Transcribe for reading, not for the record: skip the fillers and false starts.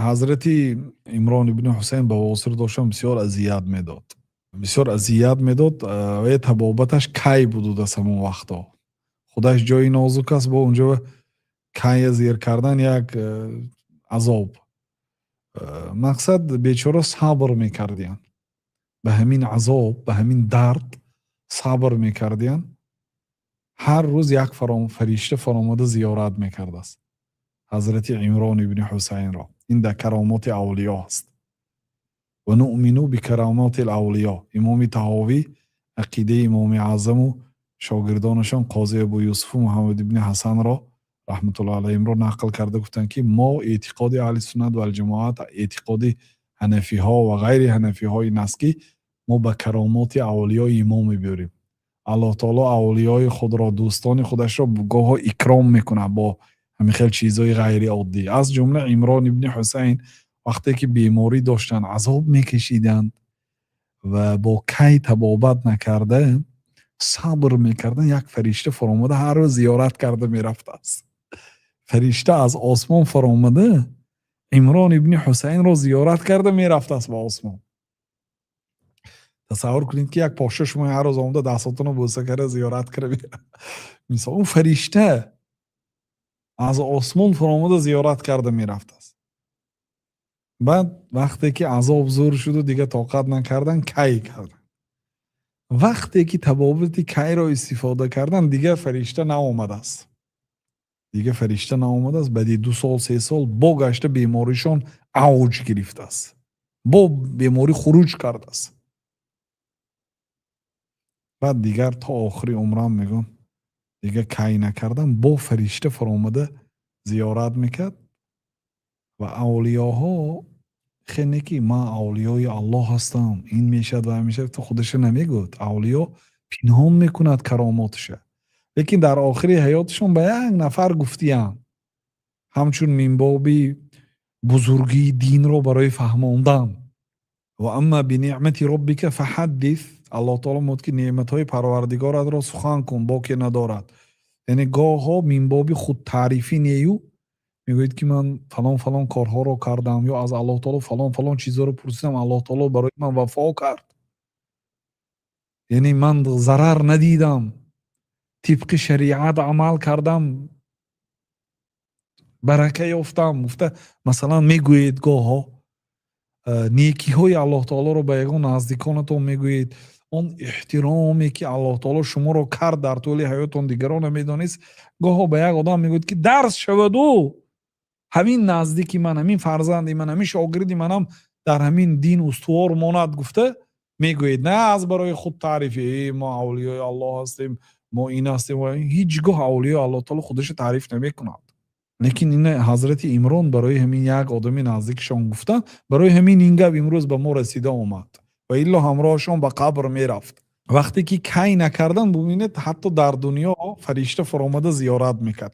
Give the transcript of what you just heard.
Ҳазрати Имрон ибни Ҳусайн бавосир доштан, бисёр азият медод, бисёр азият медод. Ва табобаташ кай будудас? Ҳамон вақто худаш ҷои нозук аст, бо унҷо кая зер кардан як азоб. Мақсад, бечора сабр мекардиянд, ба ҳамин азоб, ба ҳамин дард сабр мекардиянд. Ҳар рӯз як фаришта фаромада зиёрат мекардааст ҳазрати Имрон ибни Ҳусайнро. Ин дар каромоти авлиё аст. Ва нуъмину бикаромоти авлиё. Имоми Таҳовӣ ақидаи Имоми Аъзаму шогирдонашон Қози Абу Юсуфу Муҳаммад ибни Ҳасанро, раҳматуллоҳи алайҳимро, нақл карда гуфтанд, ки мо эътиқоди аҳли суннат валҷамоат, эътиқоди ҳанафиҳо ва ғайри ҳанафиҳо ин аст, ки мо ба каромоти авлиё имон мебиёрем. Аллоҳ таоло авлиёи худро, дӯстони худашро гоҳо икром мекунад бо ҳамин хел чизҳои ғайриоддӣ. Аз ҷумла Имрон ибни Ҳусайн вақте ки беморӣ доштанд, азоб мекашиданд ва бо кай табобат накарда сабр мекарданд, як фаришта фаромада ҳар рӯз зиёрат карда мерафтааст. Фаришта аз осмон фаромада Имрон ибни Ҳусайнро зиёрат карда мерафтааст ба осмон. Тасаввур кунед, ки як подшо шумо ҳар рӯз омада, дастотонро бӯса карда, зиёрат карда мерафт. Мисол, он фаришта аз осмон фаромада зиёрат карда мерафтааст. Баъд вақте ки азоб зур шуду дига тоқат накардан, кай кардан. Вақте ки табобати кайро истифода кардан, дигар фаришта наомадааст, дигар фаришта наомадааст. Баъди 2 сол, 3 сол бо гашта беморишон авҷ гирифтааст, бо беморӣ хуруҷ кардааст. Баъд дигар то охири умрам, мегӯн, дигар кай накардам, бо фаришта фаромада зиёрат мекард. Ва авлиёҳо хеле ки ман авлиёи Аллоҳ ҳастам, ин мешавад ва мешавад, то худаша намегӯяд. Авлиё пинҳон мекунад каромоташа, лекин дар охири ҳаёташон ба як нафар гуфтиянд, ҳамчун минбоби бузургии динро барои фаҳмондан. Ва амма бинеъмати роббика фаҳаддис. Аллоҳ таоло мегӯяд, ки неъматҳои Парвардигоратро сухан кун, боке надорад. Яъне гоҳҳо минбоби худтаърифӣ нею мегӯед, ки ман фалон фалон корҳоро кардам ё аз Аллоҳ таоло фалон фалон чизҳоро пурсидам, Аллоҳ таоло барои ман вафо кард, яъне ман зарар надидам, тибқи шариат амал кардам, барака ёфтам гуфта, масалан, мегӯед. Гоҳҳо некиҳои Аллоҳ таолоро ба ягон наздиконатон мегӯед, он эҳтироме ки Аллоҳ таоло шуморо кард дар тӯли ҳаётон, дигарон намедонист. Гоҳҳо ба як одам мегӯед, ки дарс шаваду ҳамин наздики ман, ҳамин фарзанди ман, ҳамин шогирди манам дар ҳамин дин устувор монад гуфта мегӯед, на аз барои худ таърифӣ: «Мо авлиёи Аллоҳ ҳастем, мо ин ҳастем». Ҳеҷ гоҳ авлиёи Аллоҳ таоло худаша таъриф намекунад. Лекин ина ҳазрати Имрон барои ҳамин як одами наздикашон гуфтанд, барои ҳамин ин гап имрӯз ба мо расида омад. Ва илло ҳамроҳашон ба қабр мерафт. Вақте ки кай накардан, бубинед, ҳатто дар дунё фаришта фаромада зиёрат мекард.